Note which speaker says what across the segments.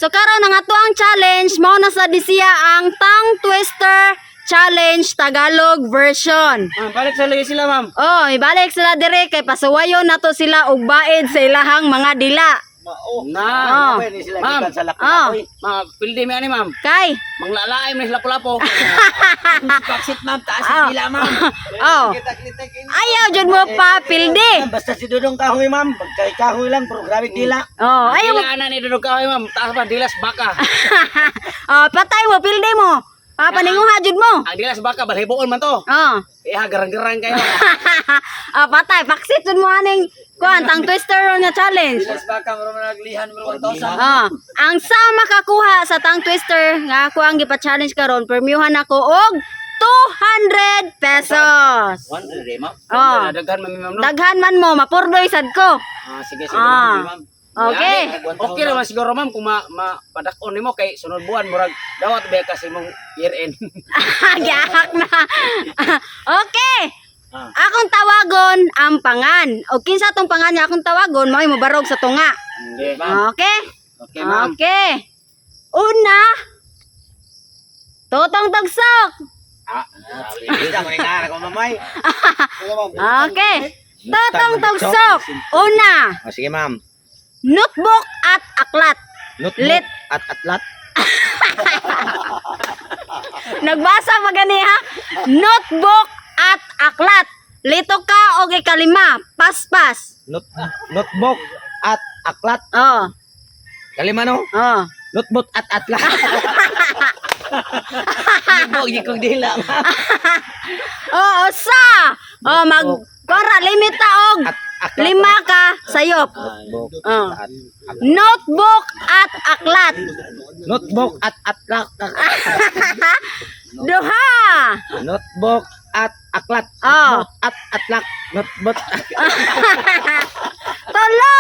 Speaker 1: So karon ang ato ang challenge mao na sa disiya ang Tongue Twister Challenge Tagalog version.
Speaker 2: Ma'am, balik sa lagi sila, ma'am.
Speaker 1: Oh, ibalik sila dire kay pasuwayon nato sila og baid sa ilahang mga dila.
Speaker 2: Na.
Speaker 1: Oh.
Speaker 2: Ma'am.
Speaker 1: Oh,
Speaker 2: Ma'am, pildi mi ani, ma'am.
Speaker 1: Kay.
Speaker 2: Manglalaim ni sila lapo. Paksit, ma'am, taas
Speaker 1: Oh.
Speaker 2: ang dila, ma'am.
Speaker 1: Oh. Ayaw jud mo pa pildi.
Speaker 3: Basta si Dudong Kahoy, ma'am. Pagkay kahoy lang, pero grabe dila.
Speaker 1: Oh, ayaw mo.
Speaker 2: Dila ana ni dudog kahoy, ma'am. Taas pa dilas baka.
Speaker 1: Oh, patay mo pildi mo. Papaninguha jud mo.
Speaker 2: Ang dilas baka balhiboon man to.
Speaker 1: Oh.
Speaker 2: Iha garang-garang kayo.
Speaker 1: Ah, patay, paksit jud mo aning kuan Tongue Twister ron nga challenge.
Speaker 3: Dilas baka, maro naglihan, maro 1,000.
Speaker 1: Ah, ang sa makakuha sa Tongue Twister nga ako ang gipa-challenge karon, permyuhan ako og 200 pesos.
Speaker 2: 100 eh, ma'am.
Speaker 1: Oh.
Speaker 2: Daghan man mi, ma'am, no.
Speaker 1: Daghan man mo, mapurdoy sad ko.
Speaker 2: Ah, sige, sige,
Speaker 1: Ah.
Speaker 2: ma'am.
Speaker 1: Okay.
Speaker 2: Okay naman siguro, ma'am, kung ma, ma padak-on nimo kay sunod buwan murag dawat ba kasi mong year end.
Speaker 1: Gahak na. Okay.
Speaker 2: Ah.
Speaker 1: Akong tawagon ang pangan. O kinsa tong pangan nga akong tawagon, mao'y mobarog sa tunga.
Speaker 2: Okay, ma'am.
Speaker 1: Okay?
Speaker 2: Okay, ma'am.
Speaker 1: Okay. Una, Totong Tagsok.
Speaker 2: Ah,
Speaker 3: Basta ko nga ako, mamay.
Speaker 1: Okay. Totong Tagsok. Una,
Speaker 3: Oh, sige, ma'am.
Speaker 1: notebook at aklat.
Speaker 3: Notebook
Speaker 1: Lit.
Speaker 3: at atlat.
Speaker 1: Nagbasa pa gani ha? Notebook at aklat. Lito ka og ikalima. Paspas.
Speaker 3: Notebook at aklat.
Speaker 1: Oh,
Speaker 3: Kalima, no?
Speaker 1: oh.
Speaker 3: Notebook at atlat. Notebook, di kong dila, ma'am.
Speaker 1: Oh, usa. Oh, mag kora limita og
Speaker 3: At aklat.
Speaker 1: lima ka sayop.
Speaker 3: Notebook
Speaker 1: Oh.
Speaker 3: at
Speaker 1: Notebook at aklat.
Speaker 3: Notebook at atlat.
Speaker 1: Duha.
Speaker 3: Notebook at aklat.
Speaker 1: Oh.
Speaker 3: Notebook at atlak. Notebook.
Speaker 1: Tulo.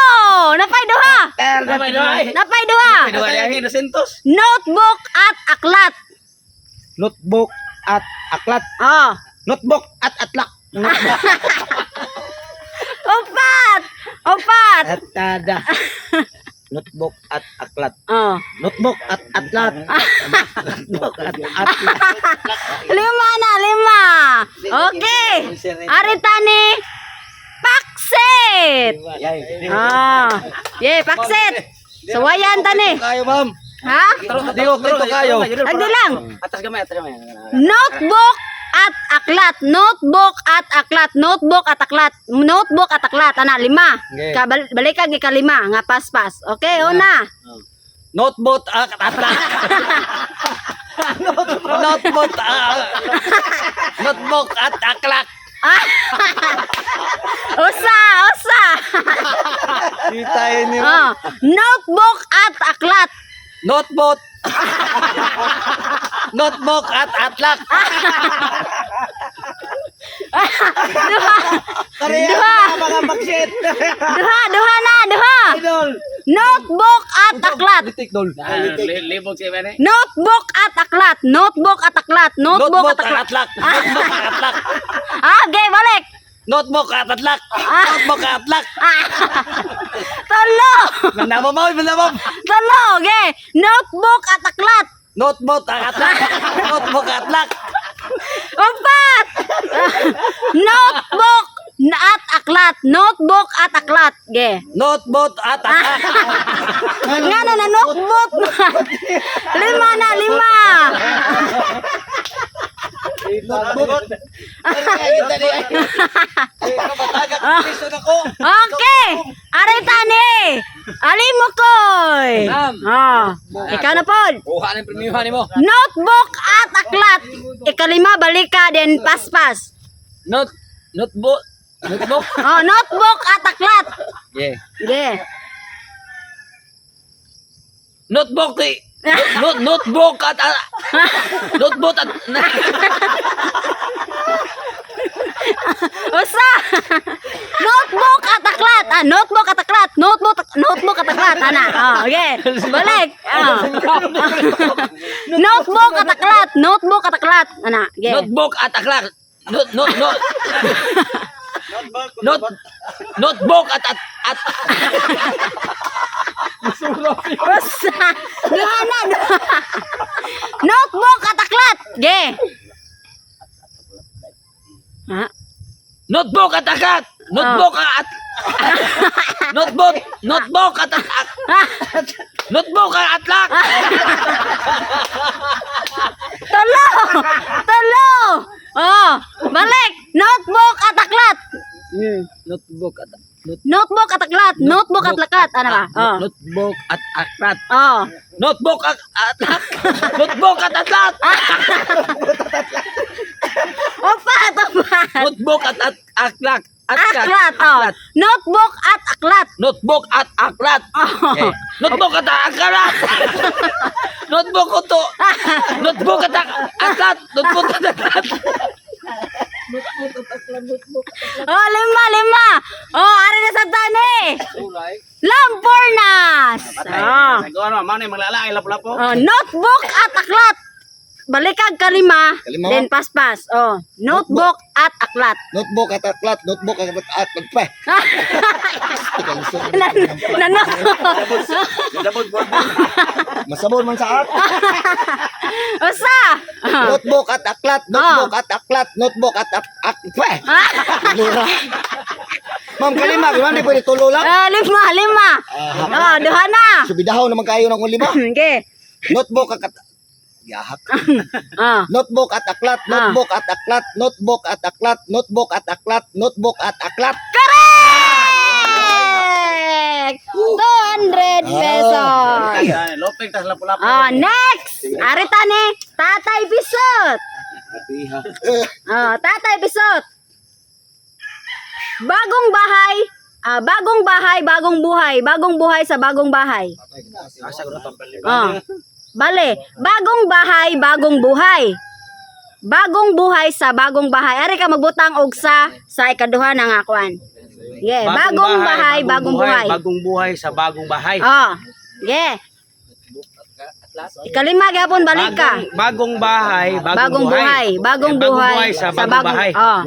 Speaker 1: Napay duha.
Speaker 2: Napay duha.
Speaker 1: Napay duha.
Speaker 2: Duha ay 200.
Speaker 1: Notebook at aklat.
Speaker 3: Notebook at aklat.
Speaker 1: Oh.
Speaker 3: Notebook at atlak. Notebook
Speaker 1: Upat. Upat.
Speaker 3: at tada. Notebook at aklat.
Speaker 1: Oh.
Speaker 3: Notebook at atlat. Notebook at atlat.
Speaker 1: Lima na, lima. Okay. Aritani. Paksit. Ah. Yeah, paksit. Suwayan tani.
Speaker 3: Kayo, ma'am.
Speaker 1: Ha?
Speaker 3: Digo, kwento kayo.
Speaker 1: Agdi lang.
Speaker 2: Atas gamay, atas gamay.
Speaker 1: Notebook at aklat. Notebook at aklat. Notebook at aklat. Notebook at aklat. Ana, lima.
Speaker 3: Okay.
Speaker 1: Kabal balikag ikalima nga paspas. Okay, una.
Speaker 2: Notebook at atlat. Notebook ah, notebook at aklak.
Speaker 1: Usa, usa.
Speaker 3: Di tayo ni
Speaker 1: Oh. Notebook at aklat.
Speaker 2: Notebook. Notebook at atlak.
Speaker 1: Duha.
Speaker 3: Kariya
Speaker 1: Duha.
Speaker 3: mga paksit.
Speaker 1: Duha, duha na, duha.
Speaker 3: Idol.
Speaker 1: Notebook at aklat.
Speaker 3: Litik dol.
Speaker 2: Libog siya ba ni?
Speaker 1: Notebook at aklat. Notebook at aklat. Notebook at aklat.
Speaker 2: atlak. Notebook at atlak.
Speaker 1: Ah, okay, balik.
Speaker 2: Notebook at atlak. Notebook at atlak.
Speaker 1: Tulo.
Speaker 2: Manamo mo, manamo.
Speaker 1: Tulo, okay. Notebook at aklat.
Speaker 2: Notebook at atlak. Notebook at atlak.
Speaker 1: Upat. Notebook at aklat. Notebook at aklat. Ge.
Speaker 2: Notebook at atlak.
Speaker 1: Nga na na notebook. Lima na, lima.
Speaker 3: Notebook. Kariya kita ni. Kapataga ako.
Speaker 1: Okay. Aray tani. Ali mo koy.
Speaker 2: Ma'am.
Speaker 1: Ah, ikaw na pod.
Speaker 2: Kuha ng premiuhan nimo.
Speaker 1: Notebook at aklat. Ikalima balika then paspas.
Speaker 2: Notebook. Notebook.
Speaker 1: Oh, notebook at aklat.
Speaker 2: Yeah.
Speaker 1: Ge.
Speaker 2: Notebook eh. Notebook at notebook at
Speaker 1: Usa. Notebook at aklat. Ah, notebook at aklat. Notebook notebook at aklat. Ana. Oh, okay. Balik. Ah. Notebook at aklat. Notebook at aklat. Ana. Ge.
Speaker 2: Notebook at aklak. Note note note. Note notebook at
Speaker 1: Usa. Duha.
Speaker 2: Notebook at akat. Notebook at Notebook, notebook at at Notebook at atlak.
Speaker 1: Tulo! Tulo! Oh, balik. Notebook at aklat.
Speaker 2: Notebook at
Speaker 1: Notebook at aklat. Notebook at lakat. Ano ba? Oh.
Speaker 2: Notebook at aklat.
Speaker 1: Oh.
Speaker 2: Notebook at atlak. Notebook at atlat.
Speaker 1: Upat, upat.
Speaker 2: Notebook at aklak. Atlat.
Speaker 1: Aklat. Oh. Notebook at aklat.
Speaker 2: Notebook at aklat.
Speaker 1: Oh.
Speaker 2: Okay. Notebook at aklat. Notebook ko to. Notebook at aklat. Notebook at aklat.
Speaker 1: Oh, lima, lima. Oh, ari na sa tani. Lampornas. Oh.
Speaker 2: Ano, mao ni maglalaay lapo-lapo.
Speaker 1: Oh, notebook at aklat. Balikag kalima,
Speaker 3: Kalima,
Speaker 1: then paspas. Oh, notebook at aklat.
Speaker 3: Notebook at aklat, notebook at at pa.
Speaker 1: Nano?
Speaker 3: Masabon man sa at.
Speaker 1: Usa.
Speaker 3: Notebook at aklat, notebook at aklat, notebook at at at pa. Lura. Ma'am kalima, di ba di pwede tulo lang?
Speaker 1: Ah, lima, lima. Oh, duha na.
Speaker 3: Subidahaw naman kayo ng lima.
Speaker 1: Okay.
Speaker 3: Notebook at Yahak.
Speaker 1: Ah.
Speaker 3: Notebook at aklat, notebook at aklat, notebook at aklat, notebook at aklat, notebook at aklat.
Speaker 1: Correct! 200 pesos.
Speaker 2: Lopeng tas lapo-lapo.
Speaker 1: Ah, next. Arita ni Tatay Bisot. Ah, Tatay Bisot. Bagong bahay, ah, bagong bahay, bagong buhay, bagong buhay sa bagong bahay.
Speaker 2: Asa ko na to.
Speaker 1: Ah. Bale, bagong bahay, bagong buhay. Bagong buhay sa bagong bahay. Ari ka magbutang og sa ikaduha na nga kuan. Yeah, bagong bahay, bagong buhay.
Speaker 2: Bagong buhay sa bagong bahay.
Speaker 1: Ah. Yeah. Ikalima gyapon balik ka.
Speaker 2: Bagong bahay, bagong,
Speaker 1: Bagong buhay, bagong
Speaker 2: Eh,
Speaker 1: buhay
Speaker 2: sa bagong bahay.
Speaker 1: Oh.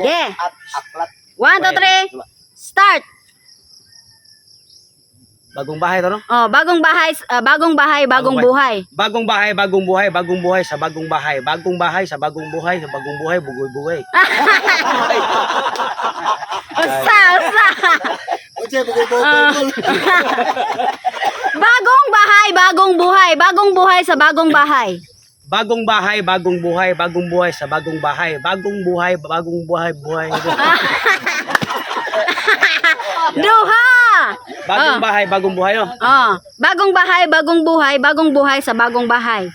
Speaker 1: Yeah. 1, 2, 3. Start.
Speaker 2: Bagong bahay to no?
Speaker 1: Oh, bagong bahay, ah, bagong bahay, bagong
Speaker 2: Bagong
Speaker 1: buhay.
Speaker 2: Bagong bahay, bagong buhay, bagong buhay sa bagong bahay, bagong bahay sa bagong buhay, sa bagong buhay, bugoy buhay.
Speaker 1: Usa, usa.
Speaker 3: Oye, bugoy-bugoy.
Speaker 1: Bagong bahay, bagong buhay, bagong buhay sa bagong bahay.
Speaker 2: Bagong bahay, bagong buhay, bagong buhay sa bagong bahay, bagong buhay, bagong buhay, buhay.
Speaker 1: Duha.
Speaker 2: Bagong bahay, bagong buhay oh.
Speaker 1: Oh, bagong bahay, bagong buhay, bagong buhay sa bagong bahay.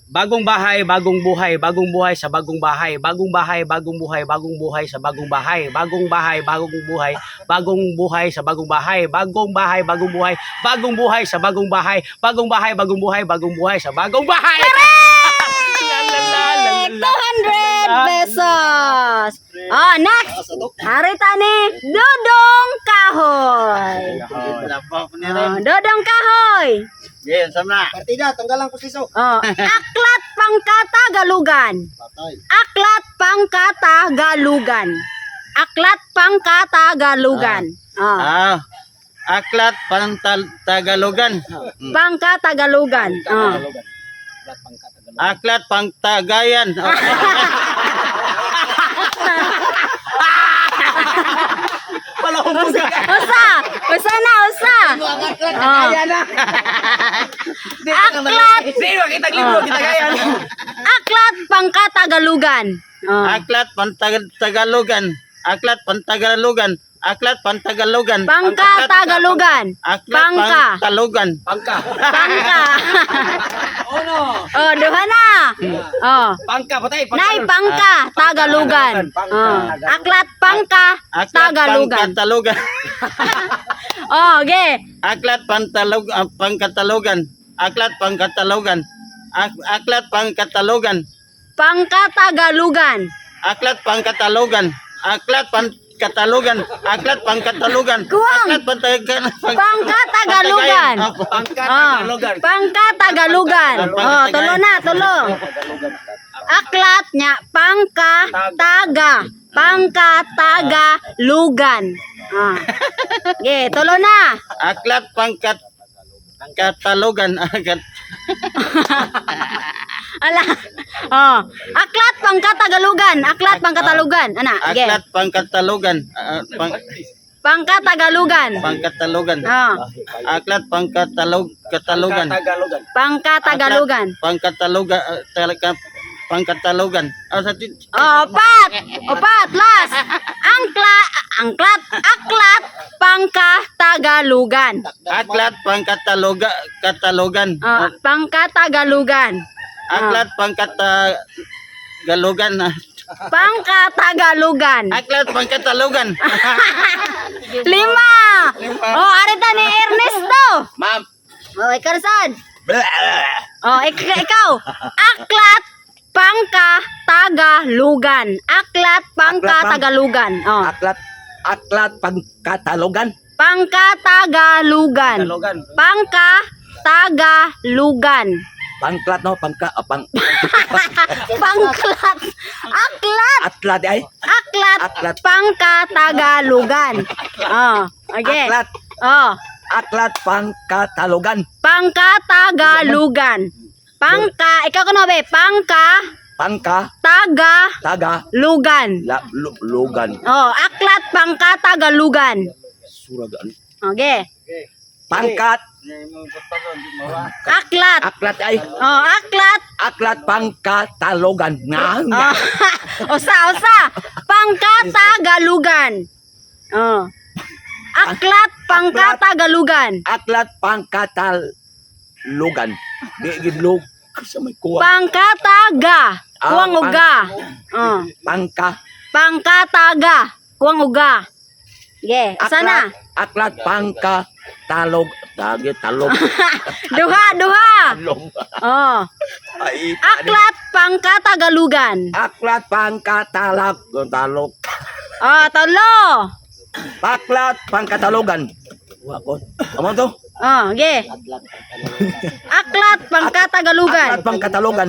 Speaker 2: Bagong bahay, bagong buhay, bagong buhay sa bagong bahay, bagong bahay, bagong buhay, bagong buhay sa bagong bahay, bagong bahay, bagong buhay, bagong buhay sa bagong bahay, bagong bahay, bagong buhay, bagong buhay sa bagong bahay, bagong bahay, bagong buhay, bagong buhay sa bagong bahay. La, la, la, la, la, la.
Speaker 1: 200 pesos. Oh, next. Harita ni Dodong Kahoy. Oh, Dodong Kahoy.
Speaker 3: Partida, tanggalan ko siso.
Speaker 1: Oh, aklat pangkatagalugan.
Speaker 3: Patay.
Speaker 1: Aklat pangkatagalugan. Aklat pangkatagalugan. Oh,
Speaker 4: Ah, aklat pang Tagalogan.
Speaker 1: pangkatagalugan. Oh.
Speaker 4: Aklat pang Tagayan.
Speaker 1: Usa, usa na, usa. Oh. Aklat,
Speaker 2: Sino kita libro kita kaya.
Speaker 1: aklat pangkatagalugan. Oh.
Speaker 4: Aklat pang Tagalogan. Aklat pang Tagalogan. Aklat pang Tagalogan.
Speaker 1: Pangkatagalugan.
Speaker 4: Aklat
Speaker 1: Pangka.
Speaker 4: pang Talogan.
Speaker 2: Pangka.
Speaker 1: Pangka.
Speaker 2: Oh no.
Speaker 1: Oh, duha na. Oh.
Speaker 2: Pangka patay, pangka.
Speaker 1: Nay pangka, Tagalugan. Oh. Aklat pangka,
Speaker 4: Aklat pang
Speaker 1: Tagalugan.
Speaker 4: Katalogan.
Speaker 1: Oh, okay.
Speaker 4: Aklat pang Talog pang Katalogan. Aklat pang Katalogan. Aklat pang Katalogan.
Speaker 1: Pangkatagalugan.
Speaker 4: Aklat pang Katalogan. Aklat pang Katalogan. Aklat pang Katalogan.
Speaker 1: Kuwang.
Speaker 4: Aklat pang Tagalan.
Speaker 1: Pangkatagalugan.
Speaker 2: Pangka
Speaker 1: Oh.
Speaker 2: Tagalugan.
Speaker 1: Pangkatagalugan. Oh, tulo na, tulo. Aklat niya pangka taga. Pangka taga lugan. Ah. Okay, tulo na.
Speaker 4: Aklat pang Katalogan. Aklat
Speaker 1: Ala. Oh, aklat pangkatagalugan. Aklat pangkatalugan. Ana, ge.
Speaker 4: Aklat pangkatalogan.
Speaker 1: Pangkatagalugan.
Speaker 4: Pangkatalogan.
Speaker 1: Oh,
Speaker 4: Aklat pangkatalog katalogan.
Speaker 2: Tagalogan.
Speaker 1: pangkatagalugan.
Speaker 4: Pangkatalogan talaga pangkatalogan. Ah, sa
Speaker 1: Oh, opat. Opat, last. Angkla, angklat, aklat pangkatagalugan.
Speaker 4: Aklat pangkataloga katalogan.
Speaker 1: Oh, pangkatagalugan.
Speaker 4: Aklat pangkatagalogan.
Speaker 1: Pangkatagalugan.
Speaker 4: Aklat pangkatalogan.
Speaker 1: 5. Oh, arita ni Ernesto.
Speaker 3: Ma'am.
Speaker 1: Oh, ikaw saan? Oh, ikaw. Aklat pangkatagalugan. Aklat pangkatagalugan. Oh,
Speaker 3: Aklat aklat pangkatalogan.
Speaker 1: pangkatagalugan.
Speaker 2: Tagalogan.
Speaker 1: Pangkatagalugan.
Speaker 3: Pangklat no, pangka ah, pang
Speaker 1: Pangklat. Aklat.
Speaker 3: atlat ay.
Speaker 1: Aklat.
Speaker 3: Aklat.
Speaker 1: Pangkatagalugan. Oh, okay.
Speaker 3: Aklat
Speaker 1: Oh,
Speaker 3: aklat pangkatalogan.
Speaker 1: pangkatagalugan. Pangka, ikaw kuno be, pangka
Speaker 3: Pangka
Speaker 1: taga
Speaker 3: taga
Speaker 1: lugan.
Speaker 3: la, lu, lugan.
Speaker 1: Oh, aklat pangkatagalugan.
Speaker 3: Suragan.
Speaker 1: Okay.
Speaker 3: Pangkat
Speaker 1: Aklat.
Speaker 3: aklat ay.
Speaker 1: Oh, aklat.
Speaker 3: Aklat pangkatalogan. Nga nga.
Speaker 1: Oh. Usa, usa. Pangkatagalugan. Oh. Aklat pangkatagalugan.
Speaker 3: Aklat pangkatalogan. Di gid lug sa may kuha.
Speaker 1: Pangkataga.
Speaker 3: Ah,
Speaker 1: Kuwang uga. Oh.
Speaker 3: Pangka
Speaker 1: Pangkataga. Kuwang uga. Ge, usa na.
Speaker 3: Aklat pangka talog dagi talog.
Speaker 1: Duha, duha.
Speaker 3: Talog.
Speaker 1: Oh.
Speaker 3: Ay,
Speaker 1: Aklat pangkatagalugan.
Speaker 3: Aklat pangkatalag talog.
Speaker 1: Oh, talo.
Speaker 3: Aklat pangkatalogan. Wa ko. Amo to?
Speaker 1: Oh, ge. Aklat pangkatagalugan.
Speaker 3: Aklat pangkatalogan.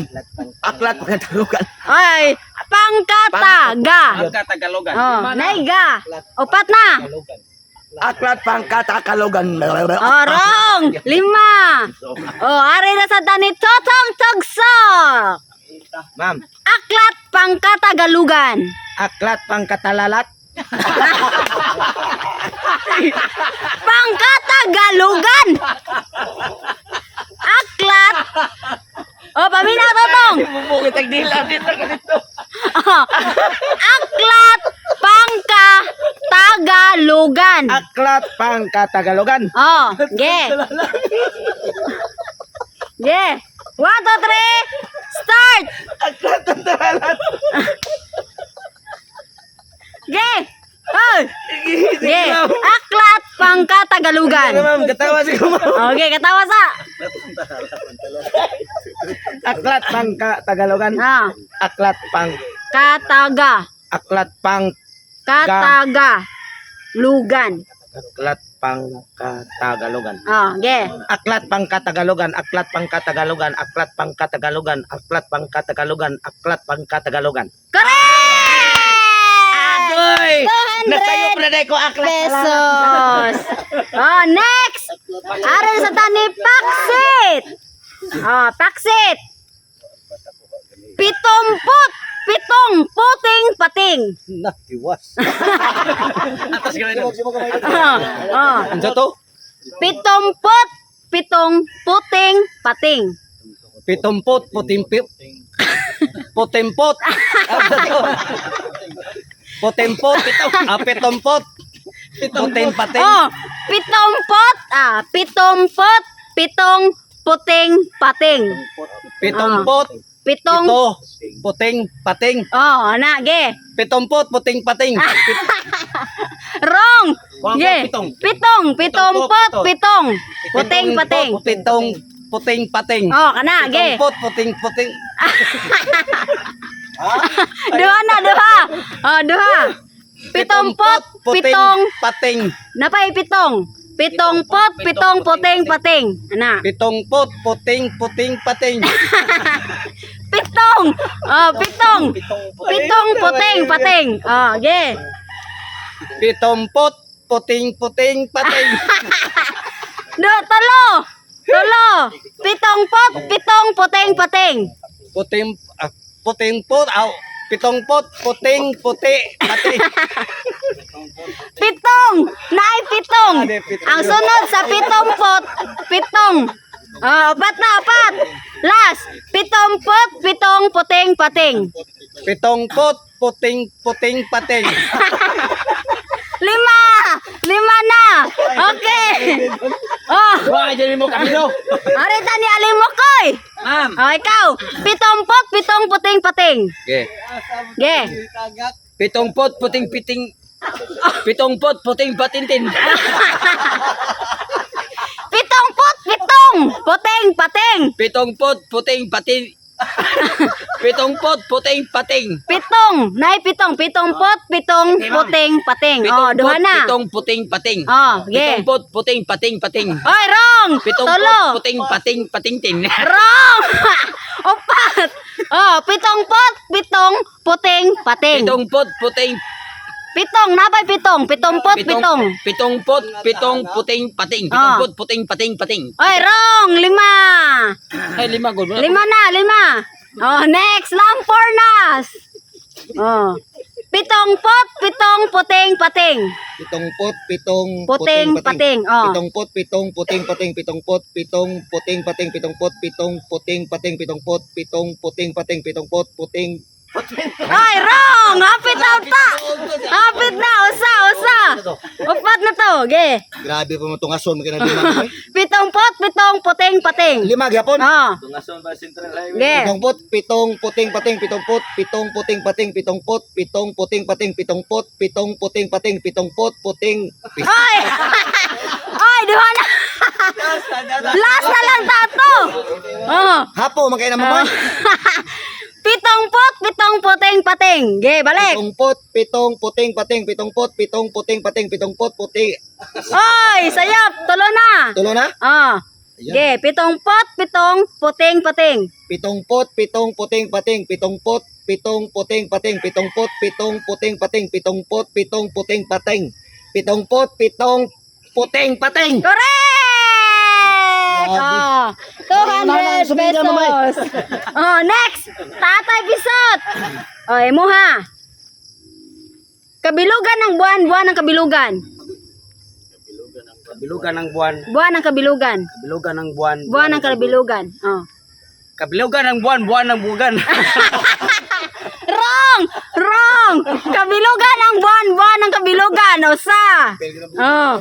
Speaker 3: Aklat pangkatalogan.
Speaker 1: Ay, pangkataga.
Speaker 2: Pangkatagalogan.
Speaker 1: Oh, naiga. Upat na.
Speaker 3: Aklat pangkatakalogan.
Speaker 1: Oh, wrong. 5. Oh, ari na sa tani Totong Togsok.
Speaker 5: Ma'am,
Speaker 1: Aklat pangkatagalugan.
Speaker 5: aklat pangkatalalat.
Speaker 1: Pangkatagalugan. Aklat. Oh, paminaw Totong.
Speaker 5: Bubukit ang dila dito ka dito.
Speaker 1: Aklat pangkatagalugan.
Speaker 5: Aklat pangkatagalogan.
Speaker 1: Oh, ge. Ge. 1, 2, 3, start!
Speaker 5: Aklat pangkatalalat.
Speaker 1: Ge! Oh! Ge! Aklat pangkatagalugan.
Speaker 5: Ma'am, katawa si ko ma'am.
Speaker 1: Okay, katawa sa.
Speaker 5: Aklat pangkatagalogan.
Speaker 1: Ah,
Speaker 5: Aklat pang
Speaker 1: kataga.
Speaker 5: aklat pang
Speaker 1: Kataga. Lugan.
Speaker 5: aklat pangkatagalogan.
Speaker 1: Oh, ge.
Speaker 5: Aklat pangkatagalogan, aklat pangkatagalogan, aklat pangkatagalogan, aklat pangkatagalogan, aklat pangkatagalogan.
Speaker 1: Correct!
Speaker 5: Agoy!
Speaker 1: 200
Speaker 5: Nasayop na ko aklat.
Speaker 1: Pesos. Oh, next. Aron sa tani Paksit. Oh, Paksit. 77 puting pating.
Speaker 4: Na, iwas.
Speaker 2: Atas gawin.
Speaker 1: Oh, oh.
Speaker 2: Ano to?
Speaker 1: 77 puting pating.
Speaker 2: Pitumpot, putimpit. Putimpot. Putimpot. Ah, pitumpot. Puting pating.
Speaker 1: Oh, 77 puting pating.
Speaker 2: Pitumpot.
Speaker 1: Pitong
Speaker 2: Ito. Puting pating.
Speaker 1: Oh, ana ge.
Speaker 2: Pitumpot, puting pating.
Speaker 1: Wrong.
Speaker 2: Kuwang
Speaker 1: Ge.
Speaker 2: pitong.
Speaker 1: Pitong, pitumpot, pitong. Puting pating.
Speaker 2: Pitong puting pating.
Speaker 1: Oh, kana ge.
Speaker 2: Pitumpot, puting puting.
Speaker 1: Duha na, duha. Oh, duha. Pitumpot,
Speaker 2: Puting
Speaker 1: pitong,
Speaker 2: pating.
Speaker 1: napay pitong. Pitumpot, pitong, puting, pating. Ana.
Speaker 2: Pitumpot, puting puting pating.
Speaker 1: Pitong. Oh, pitong. Pitong, puting, pating. Oh, ge.
Speaker 2: Pitumpot, puting puting pating.
Speaker 1: Do, talo. Tulo. Pitong pot, pitong, puting, pating.
Speaker 2: Puting ah, puting pot, aw,
Speaker 5: Pitongpot, puting, puti, pati.
Speaker 1: Pitong! Naay pitong!
Speaker 5: Ah, di, pitong.
Speaker 1: Ang sunod sa pitumpot, pitong. Oh, apat na, apat. Last, pitumpot, pitong, puting, pating.
Speaker 5: Pitongpot, puting, puting, pating.
Speaker 1: Lima! Lima na! Okay! Oh,
Speaker 2: Wah, dyan mo kabilo.
Speaker 1: arita ni Alimokoy!
Speaker 2: Ma'am.
Speaker 1: Oh, ikaw, pitumpot, pitong, puting, pating.
Speaker 2: Okay.
Speaker 1: Ge.
Speaker 2: Pitongpot, puting piting. Pitongpot, puting patintin.
Speaker 1: Pitongpot, pitong, puting, pating.
Speaker 2: Pitongpot, puting patin. Pitongpot, puting pating.
Speaker 1: Pitong, naay pitong, pitumpot, pitong, puting, pating. Oh, duha na.
Speaker 2: Pitong puting pating.
Speaker 1: Oh, ge.
Speaker 2: Pitongpot, puting pating pating.
Speaker 1: Oy, wrong!
Speaker 2: Pitongpot,
Speaker 1: Tulo.
Speaker 2: puting pating patingtin.
Speaker 1: Wrong! Upat! Oh, pitong pot, pitong, puting, pating.
Speaker 2: Pitongpot, puting
Speaker 1: Pitong, napay pitong, pitong pot, pitong.
Speaker 2: Pitongpot, pitong puting pating.
Speaker 1: Ah.
Speaker 2: Pitongpot, puting pating pating.
Speaker 1: Oy, wrong! Lima!
Speaker 2: Ay, lima gud.
Speaker 1: Lima na, lima. Oh, next, Lampornas. Oh. Pitong pot, pitong, puting, pating.
Speaker 3: Pitongpot, pitong,
Speaker 1: Puting, pating. Oh.
Speaker 3: Pitongpot, pitong, puting, pating. Pitongpot, pitong, puting, pating. Pitongpot, pitong, puting, pating. Pitongpot, pitong, puting, pating. Pitongpot, puting.
Speaker 1: Ay, wrong! Hapit na uta! Hapit na, usa, usa. Upat na to, ge.
Speaker 3: Grabe po mo tungason mo.
Speaker 1: Pitong pot, pitong, puting, pating.
Speaker 3: Lima gyapon.
Speaker 1: Oh.
Speaker 4: Tungason ba Central Highway?
Speaker 1: Ge.
Speaker 3: Pitongpot, pitong, puting, pating. Pitongpot, pitong, puting, pating. Pitongpot, pitong, puting, pating. Pitongpot, pitong, puting, pating. Pitongpot, puting.
Speaker 1: Ay! Ay, duha na. Last na lang tato. Oh.
Speaker 3: Hapo man kay na mamay.
Speaker 1: Pitong pot, pitong puting pating. Ge, balik.
Speaker 3: Pitongpot, pitong, puting, pating. Pitongpot, pitong, puting, pating. Pitongpot, puting.
Speaker 1: Oy, sayop, tulo na.
Speaker 3: Tulo na?
Speaker 1: Oh.
Speaker 3: Ayan.
Speaker 1: Ge, pitong pot, pitong puting pating.
Speaker 3: Pitongpot, pitong, puting, pating. Pitongpot, pitong, puting, pating. Pitongpot, pitong, puting, pating. Pitongpot, pitong, puting, pating. Pitongpot, pitong, puting, pating.
Speaker 1: Correct!
Speaker 3: Grabe.
Speaker 1: Oh, 200
Speaker 3: Sumida, mamay.
Speaker 1: pesos. Oh, next, Tatay Pisot. Oh, imo ha. Kabilugan ng buwan, buwan ng kabilugan.
Speaker 2: Kabilugan ng buwan.
Speaker 1: Buwan ng kabilugan.
Speaker 2: Kabilugan ng buwan.
Speaker 1: Buwan ng kabilugan. Oh.
Speaker 2: Kabilugan ng buwan, buwan ng bugan.
Speaker 1: Wrong! Wrong! Kabilugan ang buwan, buwan ng kabilugan. Usa. Oh.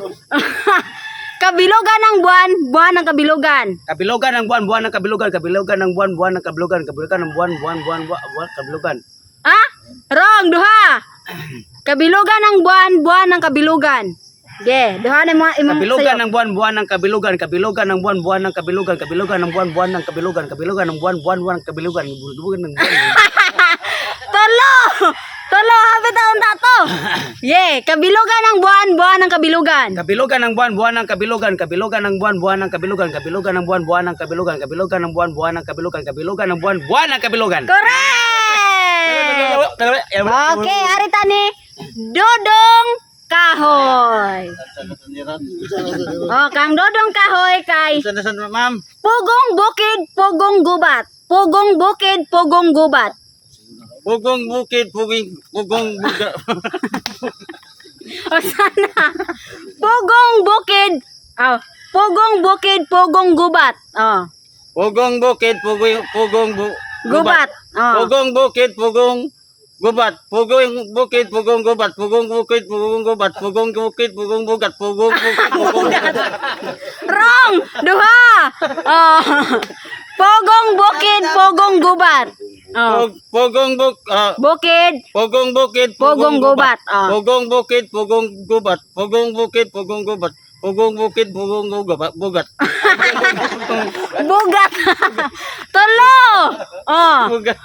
Speaker 1: Kabilugan ang buwan, buwan ng kabilugan.
Speaker 2: Kabilugan ng buwan, buwan ng kabilugan, kabilugan ng buwan, buwan ng kabilugan, kabilugan ng buwan, buwan, buwan, buwan, buwan, kabilugan.
Speaker 1: Ah? Wrong, duha. Kabilugan ang buwan, buwan ng kabilugan. Ge, duha na mga imong
Speaker 2: Kabilugan
Speaker 1: sayo.
Speaker 2: ng buwan, buwan ng kabilugan, kabilugan ng buwan, buwan ng kabilugan, kabilugan ng buwan, buwan ng kabilugan, kabilugan ng buwan, buwan, buwan ng kabilugan, kabilugan ng buwan.
Speaker 1: Tulo! Tulo, hapit taon tato. Ye, kabilugan ang buwan, buwan ng kabilugan.
Speaker 2: Kabilugan ng buwan, buwan ng kabilugan, kabilugan ng buwan, buwan ng kabilugan, kabilugan ng buwan, buwan ng kabilugan, kabilugan ng buwan, buwan ng kabilugan, kabilugan ng buwan, buwan ng kabilugan.
Speaker 1: Correct! Okay, arita ni Dodong Kahoy. Oh, kang Dodong Kahoy kay
Speaker 4: Saan na saan, ma'am?
Speaker 1: Pugong Bukid, Pugong Gubat. Pugong Bukid, Pugong Gubat.
Speaker 4: Pugong bukid, puging, pugong buga.
Speaker 1: O sana. Pugong Bukid. Oh, Pugong Bukid, Pugong Gubat. Oh,
Speaker 4: Pugong bukid, pugong, pugong bu,
Speaker 1: Gubat. Oh.
Speaker 4: Pugong bukid, pugong gubat. Pugong bukid, pugong gubat. Pugong bukid, pugong gubat. Pugong bukid, pugong bugat. Pugong bukid, pugong bugat.
Speaker 1: Wrong! Duha! Oh. Pugong Bukid, Pugong Gubat. Oh.
Speaker 4: Pugong buk, ah,
Speaker 1: Bukid,
Speaker 4: pugong bukid,
Speaker 1: Pugong gubat. Oh.
Speaker 4: Pugong bukid, pugong gubat. Pugong bukid, pugong gubat. Pugong bukid, pugong gubat. Bugat.
Speaker 1: Bugat. Tulo. Oh.
Speaker 4: Bugat.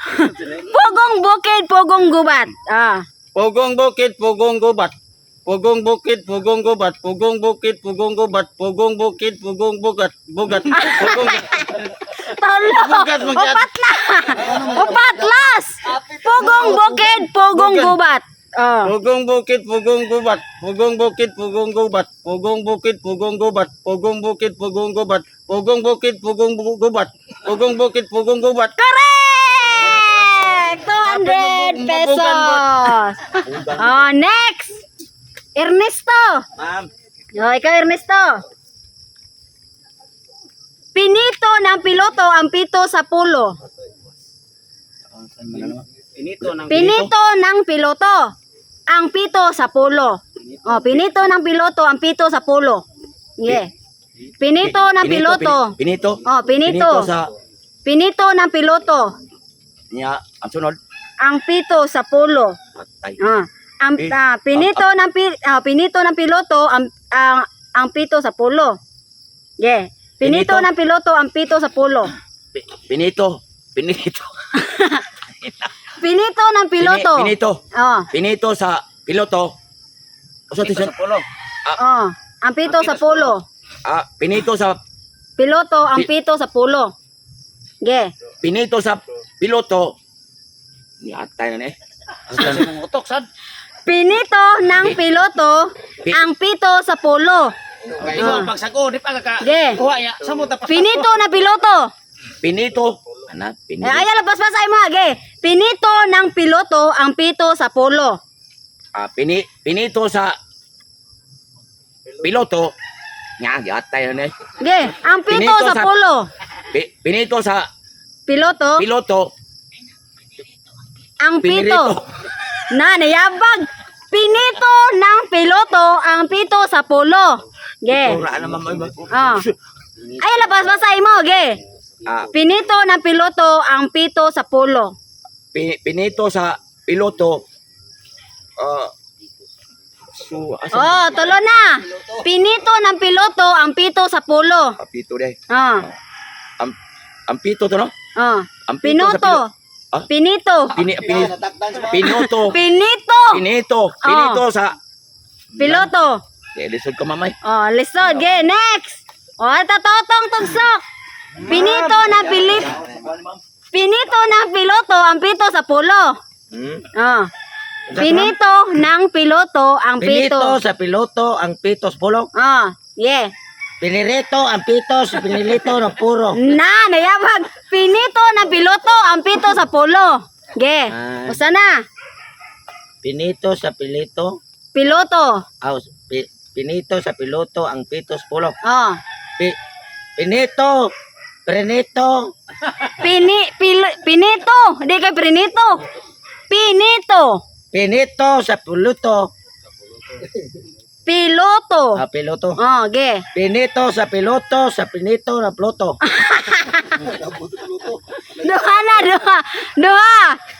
Speaker 1: Pugong bukid, pugong gubat. Ah.
Speaker 4: Pugong bukid, pugong gubat. Pugong bukid, pugong gubat. Pugong bukid, pugong gubat. Pugong bukid, pugong bugat. Bugat. Pugong
Speaker 1: Tulo.
Speaker 4: Bugat, bugat.
Speaker 1: Upat na. Upat last. Pugong bukid, pugong gubat. Oh.
Speaker 4: Pugong bukid, pugong gubat. Pugong bukid, pugong gubat. Pugong bukid, pugong gubat. Pugong bukid, pugong gubat. Pugong bukid, pugong gubat. Pugong bukid, pugong gubat.
Speaker 1: Correct! Correct. 200 pesos. Oh, next. Ernesto.
Speaker 5: Ma'am.
Speaker 1: Oh, ikaw, Ernesto. Pinito ng piloto ang pito sa pulo.
Speaker 2: Pinito ng
Speaker 1: Pinito ng piloto ang pito sa pulo. Oh, pinito ng piloto ang pito sa pulo. Yeah. Pinito ng piloto.
Speaker 5: Pinito.
Speaker 1: Oh, pinito.
Speaker 5: Pinito sa
Speaker 1: Pinito ng piloto
Speaker 5: niya ang sunod.
Speaker 1: ang pito sa pulo.
Speaker 5: Patay.
Speaker 1: Ah, ang
Speaker 5: Eh,
Speaker 1: pinito ng piloto ang pito sa pulo. Yeah. Pinito
Speaker 5: Pinito.
Speaker 1: ng piloto ang pito sa pulo.
Speaker 5: Pinito. Pinito.
Speaker 1: Pinito ng piloto.
Speaker 5: Pinito.
Speaker 1: Oh,
Speaker 5: Pinito sa piloto. Usa
Speaker 2: Pinito
Speaker 5: ti
Speaker 2: sa pulo.
Speaker 1: oh. Ang pito sa pulo.
Speaker 5: Ah, pinito sa
Speaker 1: Piloto ang pito sa pulo. Yeah.
Speaker 5: pinito sa piloto. Yatay na ni.
Speaker 2: Sa mong utok sad.
Speaker 1: Pinito ng piloto ang pito sa pulo.
Speaker 2: Ikaw ang pagsago, di pa ka.
Speaker 1: Yeah.
Speaker 2: Kuha ya, sa mo tapas.
Speaker 1: Pinito na piloto.
Speaker 5: Pinito. Ana,
Speaker 1: Eh,
Speaker 5: pinito.
Speaker 1: ayaw labas pa sa imo, ge. Pinito ng piloto ang pito sa pulo.
Speaker 5: Ah, pinito sa piloto. Nya, yatay na ni.
Speaker 1: Ge, ang pito
Speaker 5: Pinito
Speaker 1: sa pulo.
Speaker 5: Pinito sa
Speaker 1: Piloto
Speaker 5: piloto.
Speaker 1: ang pito.
Speaker 5: Pinirito.
Speaker 1: Na, nayabag. Pinito ng piloto ang pito sa pulo. Ge.
Speaker 5: Ura naman mo.
Speaker 1: Ah. Ay, labas pa sa imo, ge.
Speaker 5: Ah,
Speaker 1: Pinito ng piloto ang pito sa pulo.
Speaker 5: pinito sa piloto. Ah, so, asa?
Speaker 1: Oh, tulo na. Pinito ng piloto ang pito sa pulo.
Speaker 5: Ah, pito day.
Speaker 1: Ah.
Speaker 5: Ang pito to no?
Speaker 1: Ah.
Speaker 5: Ang pito sa
Speaker 1: Pinuto.
Speaker 5: pilo- Ah?
Speaker 1: Pinito.
Speaker 5: Pinoto.
Speaker 1: Pinito.
Speaker 5: Pinito. Pinito sa
Speaker 1: Piloto.
Speaker 5: Eh, lisod ka mamay.
Speaker 1: Oh, lisod. Ge, next. Oh, ito totong tugsok. Pinito ng pilit. Pinito ng piloto ang pito sa pulo. Oh. Pinito ng piloto ang pito.
Speaker 4: Pinito sa piloto ang pito sa pulo.
Speaker 1: Oh, yeah.
Speaker 4: Pinirito ang pito sa pinilito ng puro.
Speaker 1: Na, nayabag. Pinito ng piloto ang pito sa pulo. Ge.
Speaker 4: Ah.
Speaker 1: Usa na.
Speaker 4: Pinito sa pilito.
Speaker 1: Piloto.
Speaker 4: Aw, pinito sa piloto ang pito sa pulo.
Speaker 1: Oh.
Speaker 4: Pinito, prinito,
Speaker 1: Pinito. Di kay prinito. Pinito.
Speaker 4: pinito sa piloto.
Speaker 1: Piloto.
Speaker 4: Ah, piloto.
Speaker 1: Oh, ge.
Speaker 4: Pinito sa piloto sa pinito na ploto.
Speaker 1: Duha na, duha. Duha.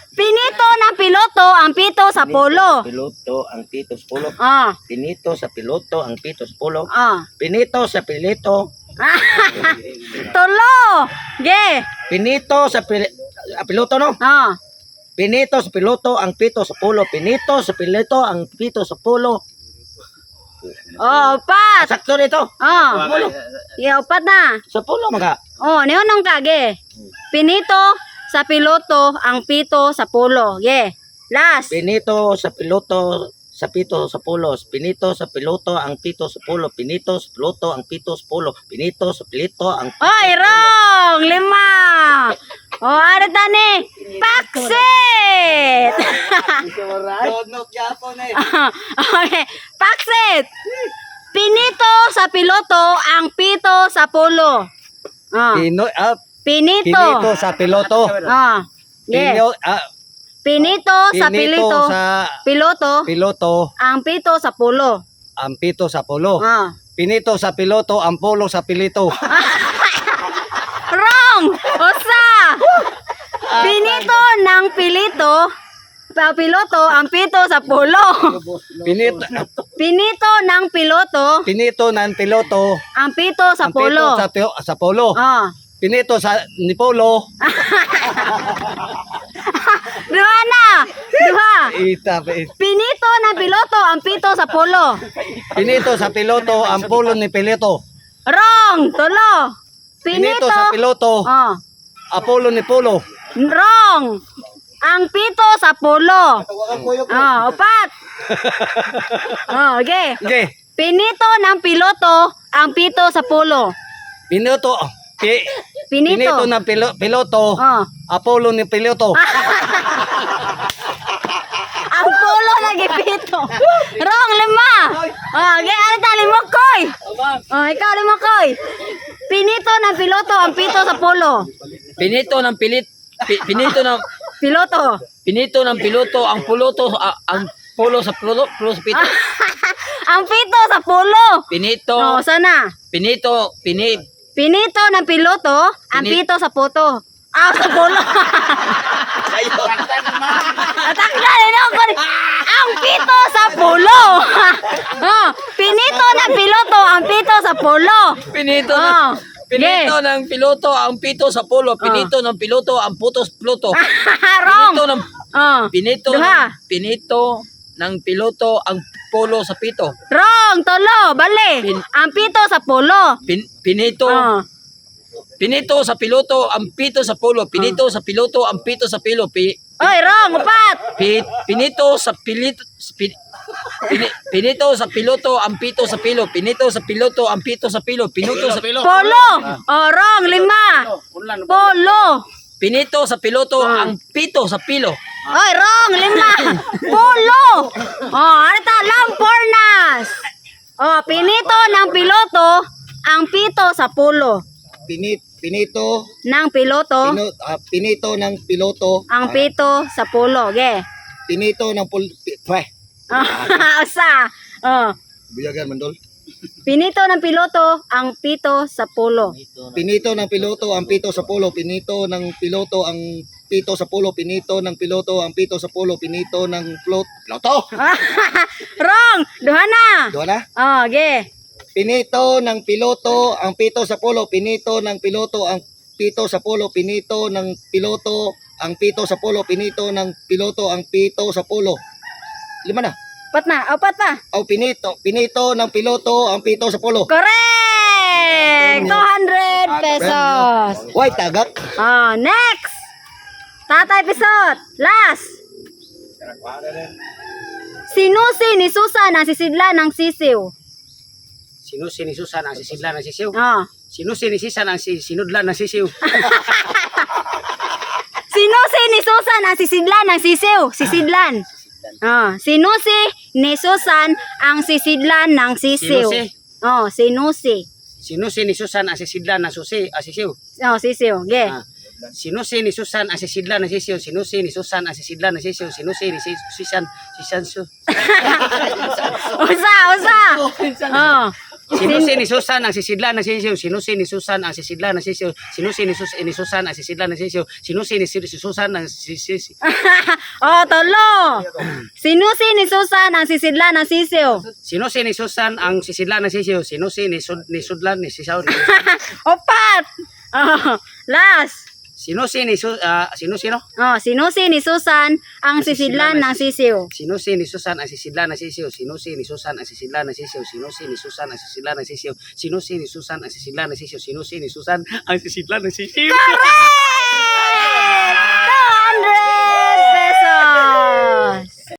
Speaker 1: Pinito ng piloto ang pito sa pulo.
Speaker 4: Piloto ang pito sa pulo.
Speaker 1: Oh,
Speaker 4: Pinito sa piloto ang pito sa pulo.
Speaker 1: oh.
Speaker 4: Pinito sa pilito.
Speaker 1: Tulo. Ge.
Speaker 4: Pinito sa piloto no?
Speaker 1: Oh.
Speaker 4: Pinito sa piloto ang pito sa pulo. Pinito sa piloto ang pito sa pulo.
Speaker 1: Oh, upat.
Speaker 4: Sakto nito.
Speaker 1: Oh. Yeah, upat na.
Speaker 4: Sa pulo mga.
Speaker 1: Oh, nihonong ka, ge. Pinito sa piloto ang pito sa pulo. Ge. Last.
Speaker 4: Pinito sa piloto sa pito sa pulo. Pinito sa piloto ang pito sa pulo. Pinito sa piloto ang pito sa pulo. Pinito sa pilito ang
Speaker 1: Oy, wrong! Lima! Oh, ano tani? Paksit! Okay, paksit! Pinito sa piloto ang pito sa pulo. Ah,
Speaker 3: Pino,
Speaker 1: pinito.
Speaker 3: pinito sa piloto.
Speaker 1: Ah, yeah.
Speaker 3: Pino,
Speaker 1: Pinito sa
Speaker 3: pinito
Speaker 1: pilito.
Speaker 3: sa
Speaker 1: Piloto
Speaker 3: piloto,
Speaker 1: ang pito sa pulo.
Speaker 3: ang pito sa pulo.
Speaker 1: Ah.
Speaker 3: Pinito sa piloto, ang pulo sa pilito.
Speaker 1: Wrong! Usa! Pinito ng pilito, pa piloto ang pito sa pulo.
Speaker 3: Pinito,
Speaker 1: Pinito ng piloto
Speaker 3: pinito ng piloto,
Speaker 1: ang pito sa
Speaker 3: ang pito
Speaker 1: pulo.
Speaker 3: sa pulo.
Speaker 1: Ah.
Speaker 3: Pinito sa ni Polo.
Speaker 1: Duha na! Duha!
Speaker 3: Ita,
Speaker 1: Pinito ng piloto ang pito sa pulo.
Speaker 3: pinito sa piloto, ang pulo ni pilito.
Speaker 1: Wrong! Tulo! Pinito,
Speaker 3: Pinito sa piloto,
Speaker 1: Oh.
Speaker 3: Apollo ni Polo.
Speaker 1: Wrong! Ang pito sa pulo. Oh, upat. Oh, okay.
Speaker 3: Okay.
Speaker 1: Pinito ng piloto ang pito sa pulo.
Speaker 3: Pinito,
Speaker 1: Pinito.
Speaker 3: pinito ng piloto,
Speaker 1: Oh.
Speaker 3: Apollo ni piloto.
Speaker 1: Wrong, lima. Oh, okay, ano ta, limokoy. Oh, ikaw, limokoy. Pinito ng piloto ang pito sa polo.
Speaker 6: Pinito ng pilit pinito ng
Speaker 1: Piloto.
Speaker 6: Pinito ng piloto ang puloto ang pulo sa pulo, pulo sa pito.
Speaker 1: Ang pito sa polo.
Speaker 6: Pinito
Speaker 1: Oh, sana.
Speaker 6: pinito pini
Speaker 1: Pinito ng piloto ang pito sa poto. Ah, sa polo. Atakda no? Ang pito sa polo. Oh, pinito ng piloto ang pito sa polo.
Speaker 6: Pinito ng
Speaker 1: Oh.
Speaker 6: Pinito ng piloto ang pito sa pulo. Pinito ng piloto ang putos pluto.
Speaker 1: Wrong.
Speaker 6: Pinito ng
Speaker 1: Oh.
Speaker 6: pinito
Speaker 1: Duha.
Speaker 6: ng, pinito ng piloto ang polo sa pito.
Speaker 1: Wrong, tolo, bale. Ang pito sa polo.
Speaker 6: Pinito
Speaker 1: Oh.
Speaker 6: Pinito sa piloto ang pito sa pulo. Pinito sa piloto ang pito sa pilo.
Speaker 1: Oy, wrong, upat.
Speaker 6: Pinito sa pilito pinito sa piloto ang pito sa pilo. Pinito sa piloto ang pito sa pilo. Pinuto sa
Speaker 1: Polo. Oh, wrong, lima. Polo.
Speaker 6: Pinito sa piloto ang pito sa pilo.
Speaker 1: Oy, wrong, lima. Polo. Oh, ano ta? Lampornas. Oh, pinito ng piloto ang pito sa polo.
Speaker 3: Pinito,
Speaker 1: Ng piloto
Speaker 3: pinito ng piloto.
Speaker 1: ang pito sa polo. Ge.
Speaker 3: Pinito ng pweh.
Speaker 1: Oh, usa. Oh,
Speaker 3: Buyagan mandol.
Speaker 1: Pinito ng piloto ang pito sa polo.
Speaker 3: Pinito ng piloto ang pito sa polo. Pinito ng piloto ang pito sa polo. Pinito ng piloto ang pito sa polo. Pinito ng plot. Piloto!
Speaker 1: Wrong! Duha na.
Speaker 3: Doon na?
Speaker 1: Oh, ge.
Speaker 3: Pinito ng piloto ang pito sa polo. Pinito ng piloto ang pito sa polo. Pinito ng piloto ang pito sa polo. Pinito ng piloto ang pito sa polo. Lima na.
Speaker 1: Pat na. Oh, pat pa.
Speaker 3: O pinito, pinito ng piloto ang pito sa polo.
Speaker 1: Correct! 200 pesos.
Speaker 3: Why tagak?
Speaker 1: Oh, next! Tatay Pisot, last! Sinusi ni Susan ang sisidla ng sisiw.
Speaker 2: Sinusi ni Susan ang sisidla ng sisiw.
Speaker 1: Oh.
Speaker 2: Sinusi ni Susan ang sinudla ng sisiw.
Speaker 1: Sinusi ni Susan ang sisidla ng sisiw. Sisidlan. Oh, sinusi ni Susan ang sisidlan ng sisiw.
Speaker 2: Sinusi?
Speaker 1: Oh, sinusi.
Speaker 2: Sinusi ni Susan ang sisidla ng susi, ah, sisiw.
Speaker 1: Oh, sisiw. Ge.
Speaker 2: Ah. Sinusi ni Susan ang sisidla ng sisiw. Sinusi ni Susan ang sisidla ng sisiw. Sinusi ni Susan Susan su.
Speaker 1: Usa, usa. Oh.
Speaker 2: Sinusi ni Susan ang sisidla ng sisiw. Sinusi ni Susan ang sisidla ng sisiw. Sinusi ni Susan ang sisidla ng sisiw. Sinusi ni Susan ang sisiw.
Speaker 1: Oh, tulo. Sinusi ni Susan ang sisidla ng sisiw.
Speaker 2: Sinusi ni Susan ang sisidla ng sisiw. Sinusi ni ni Sudlan ni Sisaw.
Speaker 1: Opat. Oh, last.
Speaker 2: Sinusi ni sinusi no?
Speaker 1: Oh, sinusi ni Susan ang sisidlan ng sisiw.
Speaker 2: Sinusi ni Susan ang sisidla ng sisiw. Sinusi ni Susan ang sisidla ng sisiw. Sinusi ni Susan ang sisidla ng sisiw. Sinusi ni Susan ang sisidla ng sisiw. Sinusi ni Susan ang sisidla ng sisiw.
Speaker 1: Correct!